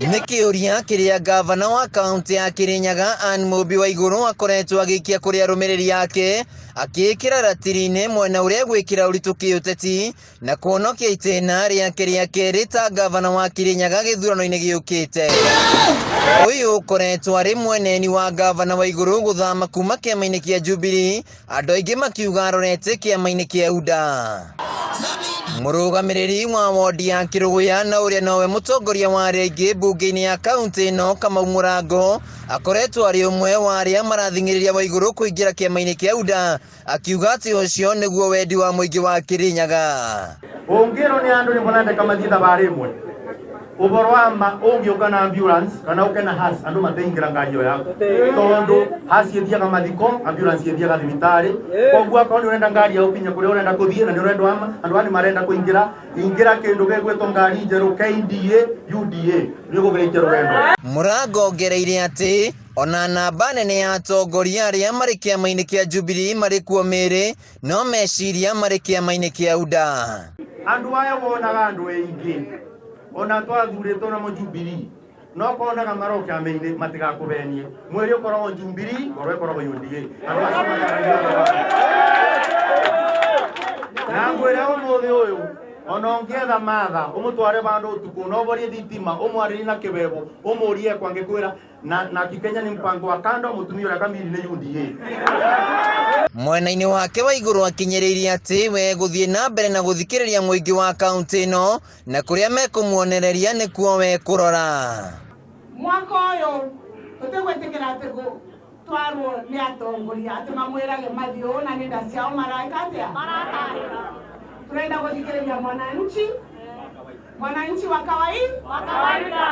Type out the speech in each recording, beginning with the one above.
Nĩ kĩũria kĩrĩa ngavana wa kaũntĩ ya Kĩrĩnyaga Anne Mũmbi Waigũrũ akoretwo agĩikia kũrĩ arũmĩrĩri ake akĩĩkĩra ratiri-inĩ mwena ũrĩa egwĩkĩra ũritũ kĩũteti na kũhonokia itĩna rĩake rĩa kerĩ ta ngavana wa Kĩrĩnyaga gĩthurano-inĩ gĩũkĩte. Ũyũ ũkoretwo arĩ mweneni wa ngavana Waigũrũ gũthama kuma kĩama-inĩ kĩa Jubilee, andũ aingĩ makiuga arorete kĩama-inĩ kĩa UDA. Mũrũgamĩrĩri wa wondi ya Kĩrũgũya na ũrĩa nowe mũtongoria wa arĩa aingĩ mbunge-inĩ ya kaũntĩ ĩno Kamau Mũrango akoretwo arĩ ũmwe wa arĩa marathing'ĩrĩria Waigũrũ kũingĩra kĩama-inĩ kĩa UDA akiuga atĩ ũcio nĩguo wendi wa mũingĩ wa Kĩrĩnyaga. Ũngĩrwo nĩ andũ nĩ mũrendeka mathiĩ thabarĩ ĩmwe ũhoro wa ma ũngĩũka na ambulance kana ũke na hearse andũ mateingĩra ngari ĩyo yaku tondũ hearse ĩthiaga mathiko, ambulance ĩthiaga thibitarĩ. Koguo akorwo nĩ ũrenda ngari ya ũkinye kũrĩa ũrenda kũthiĩ na nĩ ũrenda andũ aya nĩ marenda kũingĩra, ingĩra kĩndũ gĩgwĩtwo ngari njerũ KDA UDA nĩ ũgũgĩrĩkia rũgendo. Mũrango ongereire atĩ ona namba nene ya atongoria arĩa marĩ kĩama-inĩ kĩa Jubilee marĩ kuo mĩĩrĩ no meciria marĩ kĩama-inĩ kĩa UDA. Andũ aya wonaga andũ aingĩ ona twathurĩtwo namo Jubilee no konaga maro kĩama-inĩ matigakũhenie mwĩrĩ ũkoragwo Jubilee, ngoro ĩkoragwo UDA. Andũ acio mataragia ũhoro wa na ngwĩre ũmũthĩ ũyũ ona ũngĩetha matha ũmũtware vandũ ũtukũ na ũborie thitima ũmwarĩrie na kĩbebo ũmũrie kwangĩkwĩra na Kikenya ni mpango wa kando mũtumia ũrĩa kamiri nĩ UDA. Mwena-inĩ wake Waigũrũ akinyĩrĩirie atĩ we gũthiĩ na mbere na gũthikĩrĩria mũingĩ wa kaũntĩ ĩno na kũrĩa mekũmuonereria nĩkuo we kũrora. Mwaka ũyũ tũtigwĩtĩkĩra atĩ gũtwarwo nĩ atongoria atĩ mamwĩrage mathiĩ ũũ na nĩ nda ciao mareka atĩa, tũrenda gũthikĩrĩria mwananchi, mwananchi wa kawaida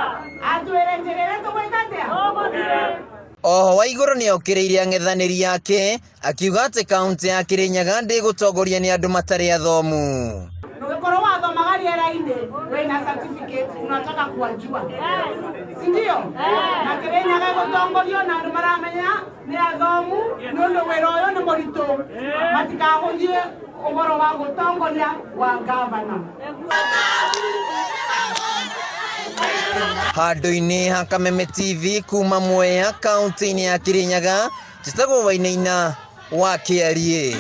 atwĩre njĩra ĩrĩa tũgwĩka atĩa. Oho Waigũrũ nĩ okĩrĩire ang'ethanĩri ake akiuga atĩ kaũntĩ ya Kĩrĩnyaga ndĩgũtongoria nĩ andũ matarĩ athomu. Ũgĩkorwo wathomaga rĩera-inĩ wĩna certificate, tunataka kuwajua, si ndio? Na Kĩrĩnyaga ĩgũtongorio na andũ maramenya nĩ athomu nĩ ũndũ wĩra ũyũ nĩ mũritũ, matikahũthie ũhoro wa gũtongoria wa gavana. Handũ-inĩ ha Kameme TV kuma Mwea kaũntĩ-inĩ ya Kĩrĩnyaga, njĩtagwo Wainaina wa Kĩariĩ.